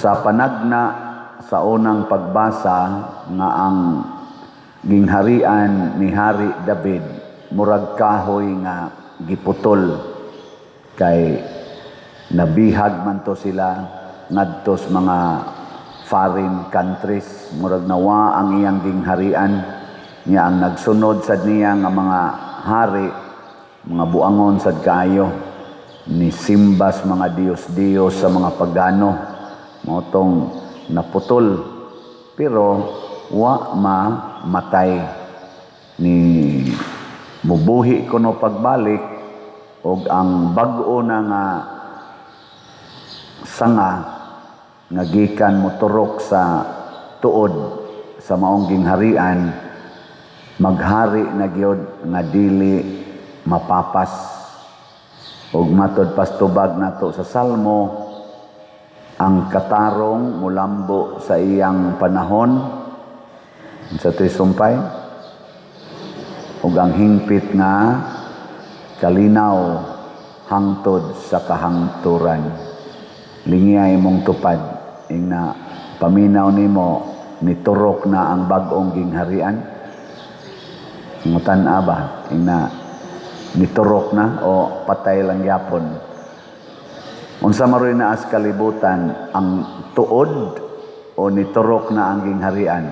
Sa panagna sa unang pagbasa nga ang gingharian ni Hari David murag kahoy nga giputol kay nabihag man to sila ngadto sa mga foreign countries, murag nawa ang iyang gingharian niya. Ang nagsunod sad niya nga mga hari, mga buangon sad kaayo, ni simbas mga diyos-diyos sa mga pagano, mao tong naputol, pero wa mamatay, ni mubuhi kuno pagbalik, og ang bag-o na nga sanga nga gikan moturok sa tuod sa maong gingharian, maghari na gyud nga dili mapapas. Ug matod pastubag nato sa Salmo, ang katarong mulambo sa iyang panahon sa to'y sumpay, ug ang hingpit nga kalinaw hangtod sa kahangturan. Lingiya imong tupad ingna paminaw nimo, niturok na ang bag-ong gingharian. Ngutan ba ingna niturok na o patay lang gyapon? Unsa maroy naa sa kalibutan, ang tuod o niturok na ang gingharian?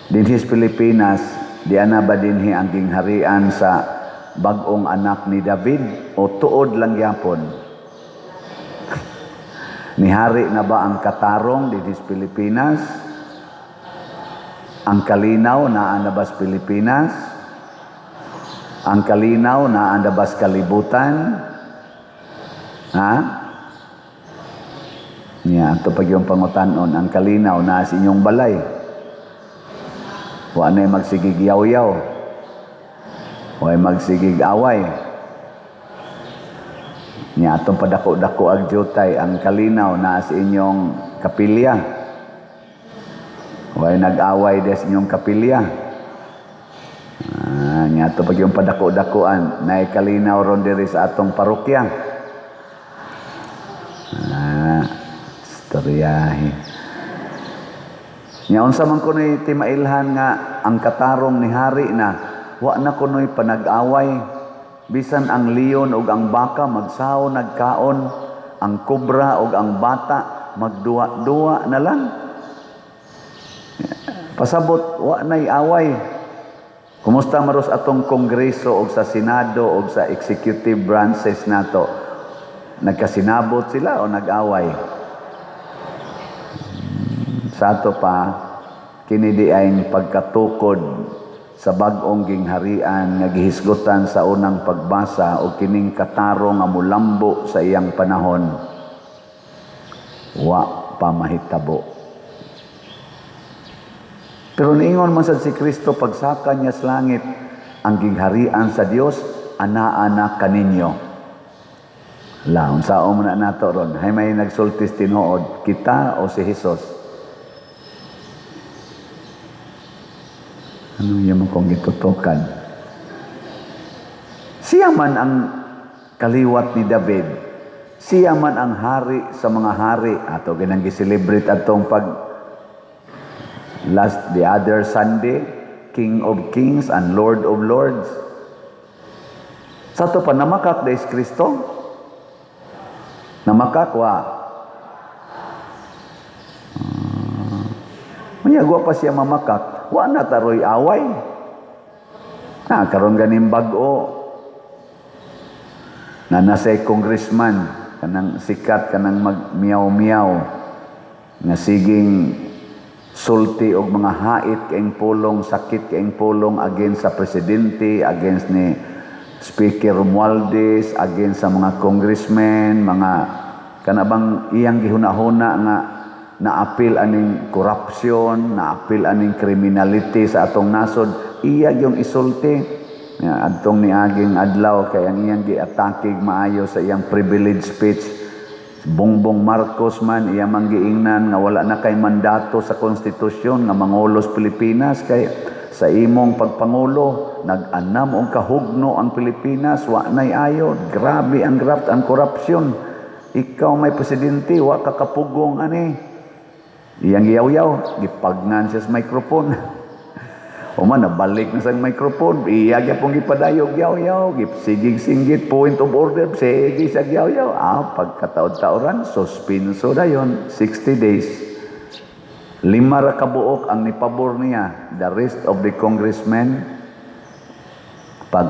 Dinhi sa Pilipinas, di ana ba dinhi ang gingharian sa bag-ong anak ni David o tuod lang gyapon? Nihari na ba ang katarong dinhi sa Pilipinas? Ang kalinaw naa na ba sa Pilipinas? Ang kalinaw naa na ba sa kalibutan? Ha? Niya, ato pag yung pangutanon, ang kalinaw naa sa inyong balay? Wa na'y magsigig yaw-yaw. Wa magsigig away. Niya, atong padako-dako ag jutay, ang kalinaw naa sa inyong kapilya? Wa nag-away des inyong kapilya? Ah, niya, ato pag yung padako-dakoan, naay kalinaw ron diri sa atong parokya? Ah, istoryahe. Nya unsa man kuno'y timailhan nga ang katarong ni hari na, wa na kuno'y panag-away. Bisan ang leon ug ang baka magsaw nagkaon, ang kobra ug ang bata magduwa-duwa na lang. Pasabot wa na'y away. Kumusta maros atong kongreso og sa senado og sa executive branches nato? Nagkasinabot sila o nag-away? Sa ato pa, kini di ay pagkatukod sa bag-ong gingharian nga gihisgutan sa unang pagbasa o kining katarong nga mulambo sa iyang panahon, wa pa mahitabo. Pero niingon man sad si Kristo pagsaka niya sa langit, ang gingharian sa Dios anaa na kaninyo. La, unsaon man na nato ron? Hay may nagsultis tinuod, kita o si Jesus? Ano yung kong gitutukan? Siya man ang kaliwat ni David. Siya man ang hari sa mga hari. Ato ginang gi-celebrate atong pag last the other Sunday, King of Kings and Lord of Lords. Sa ato pa, namakak da is Kristo? Namakak wa? Unya wa pa siya mamakak, wa na taroy away. Na karon ganing bag-o na nasay congressman kanang sikat, kanang magmiyaw-miyaw nga siging sulti og mga hait kaing pulong, sakit kaing pulong against sa presidente, against ni Speaker Romualdez, against sa mga congressmen, mga kanabang iyang gihuna-huna nga naapil aning corruption, naapil aning criminality sa atong nasod, iya yung isulti. Nga adtong niaging adlaw kay ang iyang giatakig maayo sa iyang privilege speech, Bongbong Marcos man, iya man giingnan nga wala na kay mandato sa konstitusyon nga mangulo sa Pilipinas, kay sa imong pagpangulo nag-anam og kahugno ang Pilipinas, wa nay ayo, grabe ang graft, ang korupsyon. Ikaw may presidente, wa ka kapugong ani. Iyang giyaw-yaw, gipagngan siya sa microphone. Uma, nabalik na sa microphone, iya gyapon gipadayog yaw-yaw, sigig singgit, "Point of order," sige sa yaw-yaw. Ah, pagkataod-taoran, suspinso dayon, 60 days. Lima ra kabuok ang nipabor niya. The rest of the congressmen, pag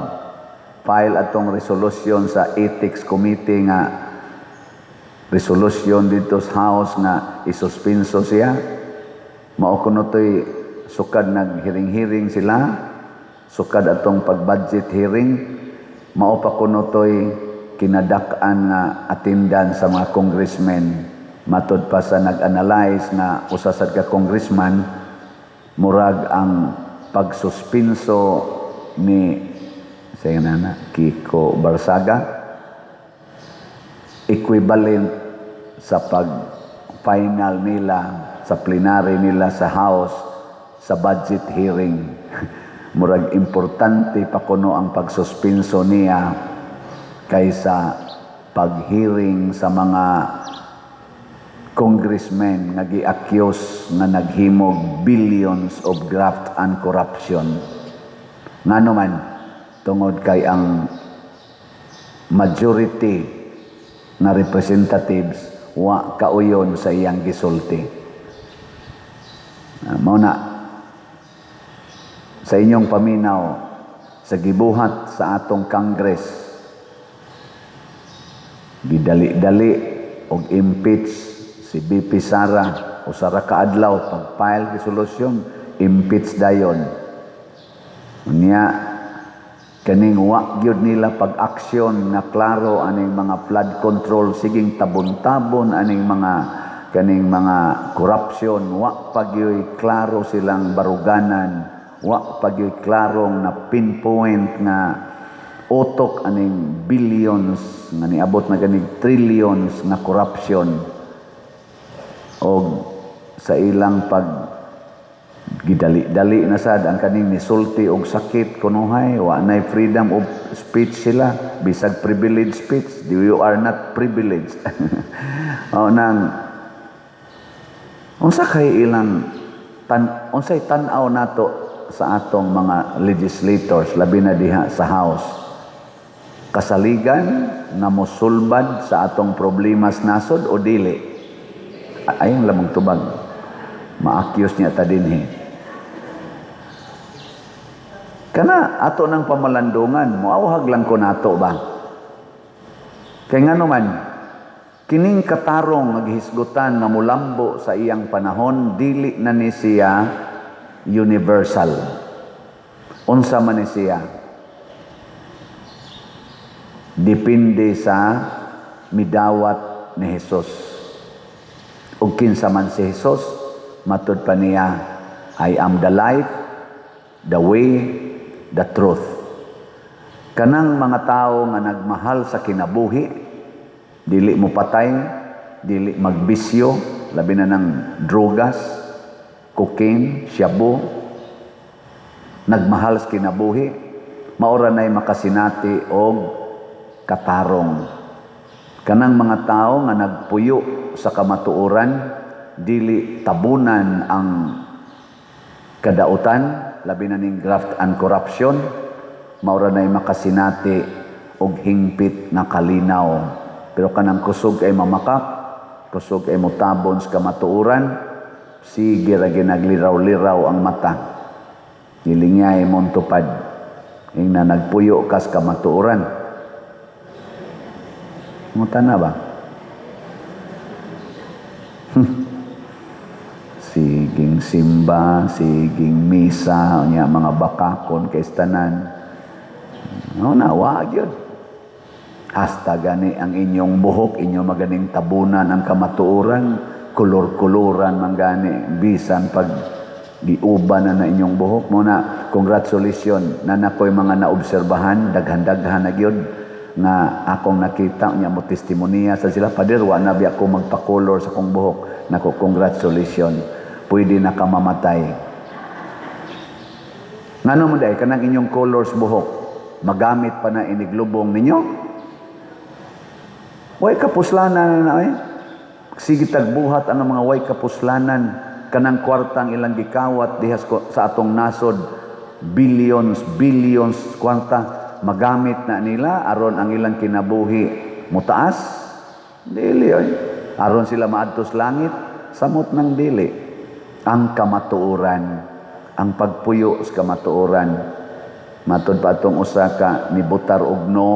file atong resolution sa ethics committee nga resolution dito sa House nga isuspinso siya, mao kuno to'y sukad naghearing-hearing sila, sukad atong pag-budget hearing, mao pa kuno to'y kinadak-an nga attendance sa mga congressmen. Matud pa sa nag-analyze nga usa sad ka congressman, murag ang pagsuspinso ni sa nana Kiko Barsaga equivalent sa pag final nila sa plenary nila sa House sa budget hearing. Murag importante pa kuno ang pagsuspinso niya kaysa pag-hearing sa mga congressmen nga gi-accuse nga naghimog billions of graft and corruption. Ngano man? Tungod kay ang majority nga representatives wa kauyon sa iyang gisulti. Mao na, sa inyong paminaw sa gibuhat sa atong Congress, gidali-dali og impeach si VP Sara, usa ra ka adlaw pag-file resolution, impeach dayon. Unya kaning wa gyud nila pag-aksyon nga klaro aning mga flood control, siging tabon-tabon aning mga kaning mga corruption, wa pa gyud klaro silang baruganan, wa pa gyud klarong na pinpoint nga utok aning billions nga niabot na ganig trillions nga corruption. Og sa ilang pag gidali-dali na sad ang kaning nisulti og sakit kunuhay, wa nay freedom of speech sila, bisag privileged speech. You are not privileged. O nang unsa kay ilang tan unsay tan-aw nato sa atong mga legislators, labi na diha sa House? Kasaligan nga mosulbad sa atong problema sa nasod o dili? Ayaw lamang tubag, ma-accuse niya ta dinhi. Kana ato ng pamalandungan, moawhag lang ko nato ba? Kay ngano man, kining katarong nga gihisgutan nga mulambo sa iyang panahon, dili na ni siya universal. Unsa man ni siya? Depende sa midawat ni Jesus. Ug kinsa man si Jesus? Matud pa niya, "I am the life, the way, the truth." Kanang mga tao nga nagmahal sa kinabuhi, dili mo patay, dili magbisyo, labi na ng drogas, cocaine, shabu, nagmahal sa kinabuhi, maora na'y makasinati og katarong. Kanang mga tao nga nagpuyo sa kamatuoran, dili tabunan ang kadautan, labi na ning graft and corruption, maura na'y makasinati og hingpit nga kalinaw. Pero kanang kusog ay mamakak, kusog ay mutabon sa kamatuoran, sige ra ginagliraw-liraw ang mata. Gilingay mong tupad. Ingna nagpuyo kas kamatuoran. Muta na ba? Siging simba, siging misa, nya mga bakakon kay tanan. No na, wag yun. Hasta gani ang inyong buhok, inyo maganing tabunan ang kamatuoran, kolor-koloran man gani, bisan pag giuban na na inyong buhok. Muna, congratulations, na nakoy mga naobserbahan, daghan-daghan na gyud nga akong nakita niya mo testimonya sa sila, "Pader, wa na biya ko magpa-color sa akong buhok." Nako, congratulations, pwede na ka mamatay. Ngano mo dai kanang inyong colors buhok magamit pa na iniglubong ninyo? Way kapuslanan na eh. Sige tagbuhat ang mga way kapuslanan, kanang kwartang ilang gikawat diha sa atong nasod, billions, billions kwarta, magamit na nila aron ang ilang kinabuhi mutaas? Dili oy. Aron sila maadtos langit? Samot ng dili. Ang kamatuoran, ang pagpuyo sa kamatuoran, matud pa atong usa ka nibutar og no,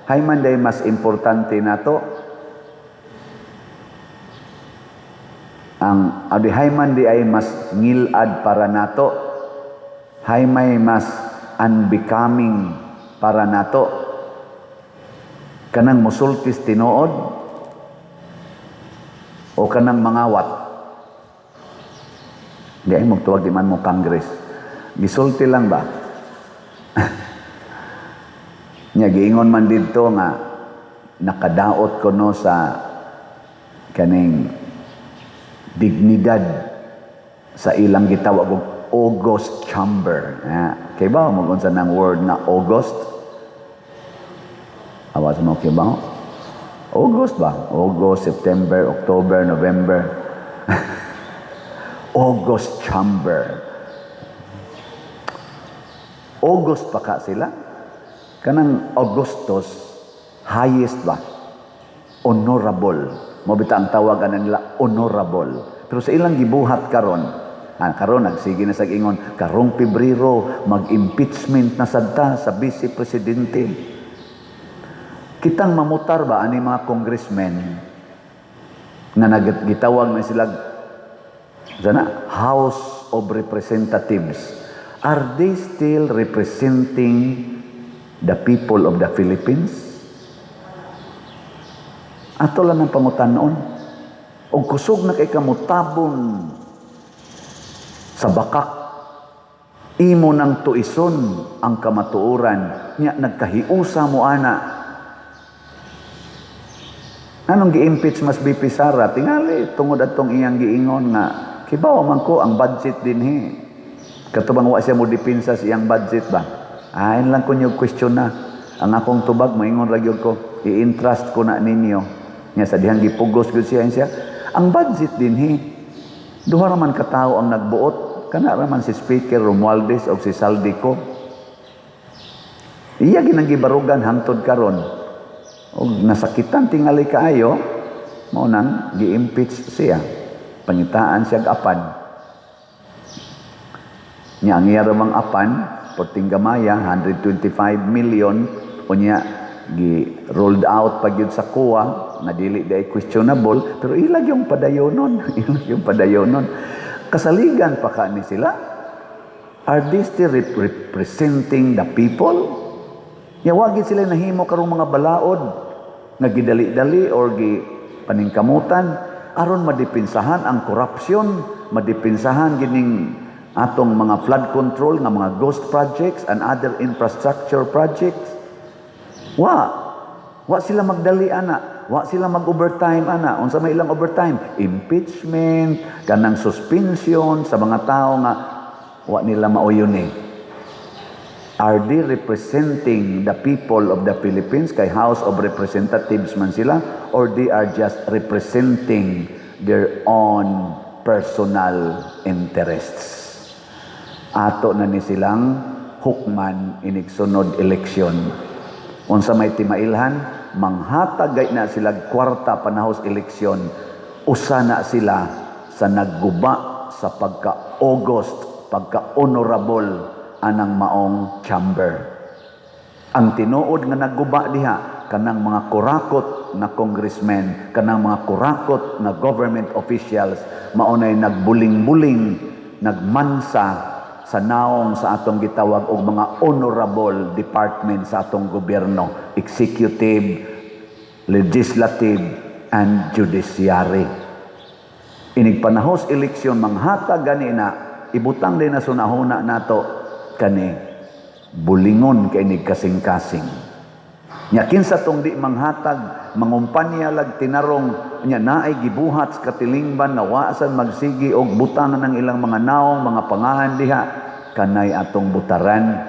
hay man day mas importante nato ang adi, hay man di ay mas ngilad para nato, hay may mas unbecoming para nato, kanang musultis tinuod o kanang mangawat? Di ay magtuwag, di man mo Congress, gisulti lang ba nya? Giingon man didto nga nakadaot kuno sa kaning dignidad sa ilang gitawag og August Chamber. Ha, kay ba mo unsa nang word nga August? Awas mo kay ba? August ba? August, September, October, November. August Chamber. August pa ka sila? Kanang Augustus, highest ba? Honorable. Mao bita ang tawagan nila, honorable. Pero sa ilang gibuhat karon, karon nagsige na sa ingon karong Pebrero mag-impeachment na sadta sa vice presidente. Kitang mamutar ba ani mga congressmen nga nagitawag na sila sana House of Representatives? Are they still representing the people of the Philippines? Ato lang ang pangutanon. Og kusog na kay kamutabon sa bakak, imo nang tuison ang kamatuoran nya, nagkahiusa mo ana. Anong gi-impeach mas BP Sara? Tingali tungod atong iyang giingon nga kibaw man ko ang budget dinhi. Katubang wa siya mo depensa sa iyang budget ba? Ayon lang ko niyo question na. Ang akong tubag, moingon ra gyud ko, i-entrust ko na ninyo. Nya sa dihang gipugos gyud siya siya. Ang budget dinhi, duha ra man ka tawo ang nagbuot, kana ra man si Speaker Romualdez o si Zaldy Co. Iya ginang gibarugan hangtod karon. Og nasakitan tingali kaayo, mao nang gi-impeach siya. Pangitaan siya apan. Nya ang iya ramang apan, perting gamaya, 125 million, unya gi rolled out pa gyud sa COA nga dili di ay questionable, pero ila yung padayonon, ila yung padayonon. Kasaligan pa ka ni sila? Are they still representing the people? Ya wagi sila nahimo karong mga balaod nga gidali-dali or gi paningkamutan aron madipinsahan ang korupsyon, madipinsahan gining atong mga flood control nga mga ghost projects and other infrastructure projects. Wa. Wa sila magdali ana. Wa sila mag-overtime ana. Unsa may ilang overtime? Impeachment, kanang suspension sa mga tao nga wa nila mauyon eh. Are they representing the people of the Philippines? Kay House of Representatives man sila, or they are just representing their own personal interests? Ato na ni silang hukman inig sunod eleksyon. Unsa may timailhan, manghatag gay na sila kwarta panahos eleksyon, usa na sila sa nagguba sa pagka-august, pagka-honorable anang maong chamber. Ang tinuod nga nagguba diha, kanang mga kurakot na congressmen, kanang mga kurakot na government officials, maunay nagbuling-buling, nagmansa sa naong sa atong gitawag og mga honorable department sa atong gobyerno, executive, legislative, and judiciary. Inig panahos eleksyon, manghatag gani na, ibutang din na sunahuna nato kani bulingon kay nig kasing-kasing. Nya kinsa tong di manghatag, mangumpanya lag tinarong, nya naay gibuhat sa katilingban nga waasan magsigi og butangan ng ilang mga naong, mga pangahan diha, kanay atong butaran.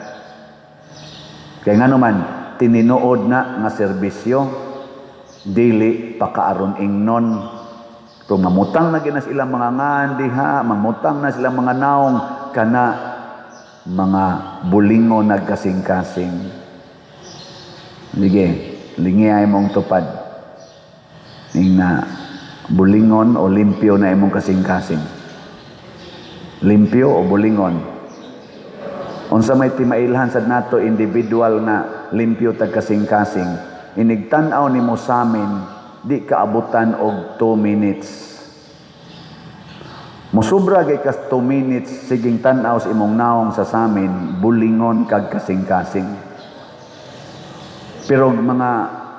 Kay ngano man, tininuod na nga serbisyo. Dili pakaaron ingnon. Kung mamutang na ginas ilang mga ngan diha, mamutang na silang mga naong kana mga bulingon nagkasing-kasing. Sige, lingiyay mong tupad. Ing na bulingon o limpyo na imong kasing-kasing. Limpyo o bulingon? Unsa may timailhan sad nato individual nga limpyo tag kasing-kasing, inig tan-aw nimo samin, di kaabutan og 2 minutes. Musubra gay kas 2 minutes siging tan-aw sa imong naong sa samin, bulingon kag kasing-kasing. Pero mga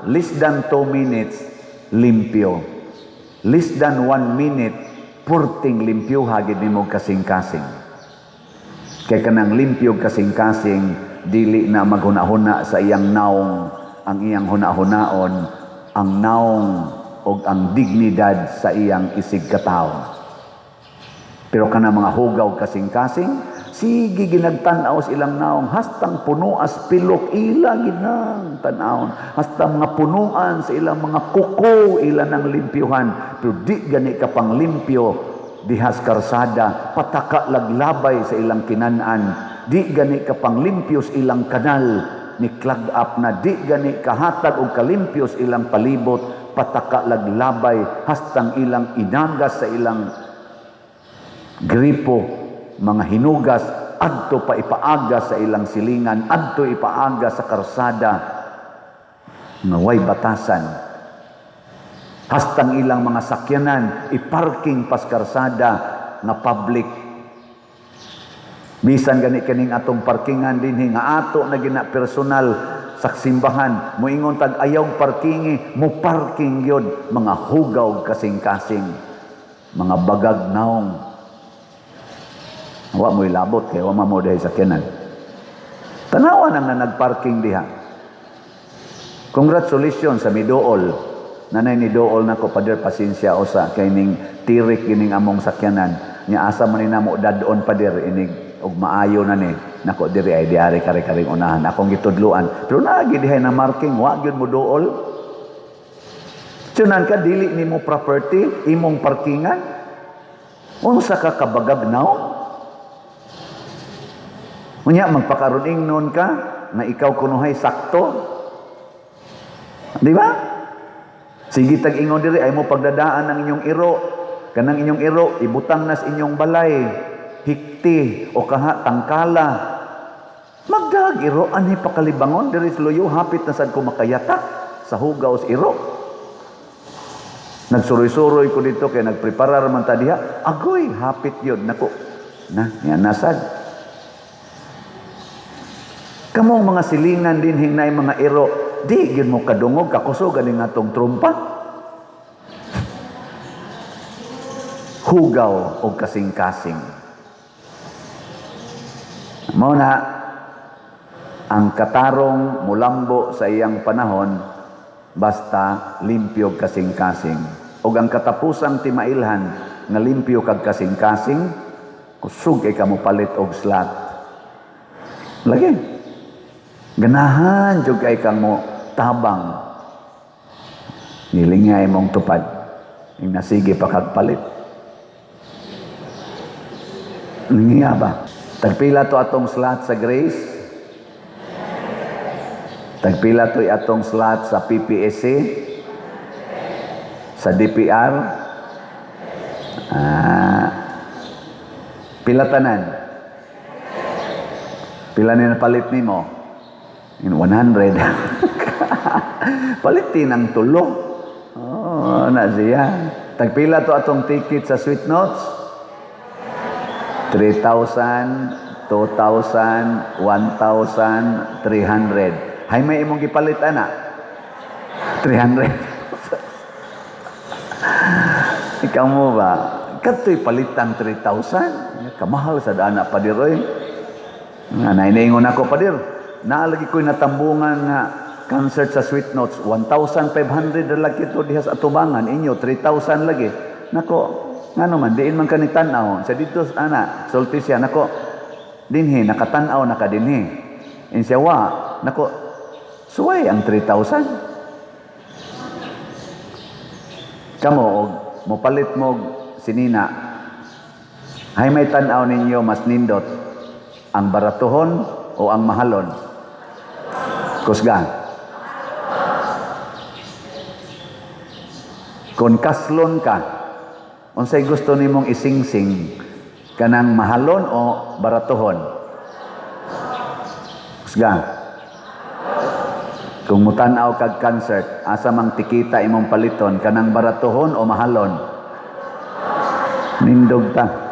less than 2 minutes, limpyo. Less than 1 minute, purting limpyo hagid nimo kasing-kasing. Kay kanang limpyo kasing-kasing, dili na maghuna-huna sa iyang naong, ang iyang huna-hunaon, ang naong og ang dignidad sa iyang isig katawo. Pero kana mga hugaw kasing-kasing, sige ginagtan-aw sa ilang naong hastang punuas pilok ila ginang tan-awon, hasta mga punuan sa ilang mga kuko ila nang limpyuhan, pero di gani ka pang limpyo dihas karsada, pataka laglabay sa ilang kinan-an, di gani ka pang limpyo sa ilang kanal ni clog up na, di gani kahatag og kalimpyo sa ilang palibot, pataka laglabay hastang ilang inagas sa ilang gripo, mga hinugas, adto pa ipaaga sa ilang silingan, adto ipaaga sa karsada nga way batasan, hastang ilang mga sakyanan iparking pas karsada nga public. Bisan gani kaning atong parkingan dinhi nga ato na gina personal sa simbahan, moingon tag ayaw parkingi, mo parking yun, mga hugaw kasing-kasing, mga bagag naong. Wa mo'y labot kay wa mo dahil sakyanan. Tanawa nang na nagparking diha. Congratulations sa miduol. Nanay ni dool nako, "Pader, pasensya usa kay ning tirik gining among sakyanan. Nya asa man ni namo dadon, pader, inig og maayo na ni." Nako, diri ay diari kare-karing unahan akong gitudluan. Pero naagi dihay na marking, wa gyud mo dool. Tsunan ka, dili nimo property imong parkingan. Unsa ka kabagag naong? Unya magpakaron ingnon ka na ikaw kunuhay sakto. Di ba? Sige tag ingon diri ay mo pagdadaan ang inyong iro. Kanang inyong iro ibutang nas inyong balay. Hikti o kaha tangkala. Magdag iro anhi pakalibangon diri sa luyo, hapit na sad ko makayatak sa hugaw sa iro. Nagsuroy-suroy ko dito kay nagpreparar man ta diha. Agoy, hapit yun. Nako. Na, yan nasad. Kamong mga silingan din hingnay mga iro, di gyud mo kadungog kakusog ani atong trumpa. Hugaw og kasing-kasing. Mao na ang katarong mulambo sa iyang panahon basta limpyo kasing-kasing. Og ang katapusang timailhan nga limpyo kag kasing-kasing, kusog kay kamo palit og slot. Lagi. Ganahan jud kay kang mo tabang. Nilingay mong tupad. Ing nasige pa kag palit. Nga ba? Tagpila to atong slot sa Grace? Tagpila to atong slot sa PPSC? Sa DPR? Ah, pila tanan? Pila ni napalit nimo? In 100. Palitin ang tulo. Oh, na siya. Tagpila to atong ticket sa Sweet Notes? 3,000, 2,000, 1,000, 300. Hay may imong gipalit ana? 300. Ikaw mo ba? Kadto'y palitang 3,000. Kamahal sa dana, pader oy. Nga nainaingon ako, "Pader, naalagi ko'y natambungan nga concert sa Sweet Notes, 1,500 na lagi ito diha sa atubangan, inyo 3,000 lagi." Nako, ngano man, diin man kani tan-aw. Sa dito, ana, sulti siya, nako, dinhi, nakatan-aw na ka dinhi. In siya, wa, nako, suway ang 3,000. Kamo og mopalit mo og sinina, hay may tan-aw ninyo mas nindot, ang baratuhon o ang mahalon? Kusga. Kung kaslon ka, unsay gusto nimong isingsing, kanang mahalon o baratuhon? Kusga. Kung mutan-aw kag concert, asa mang tikita imong paliton, kanang baratuhon o mahalon? Nindog ta.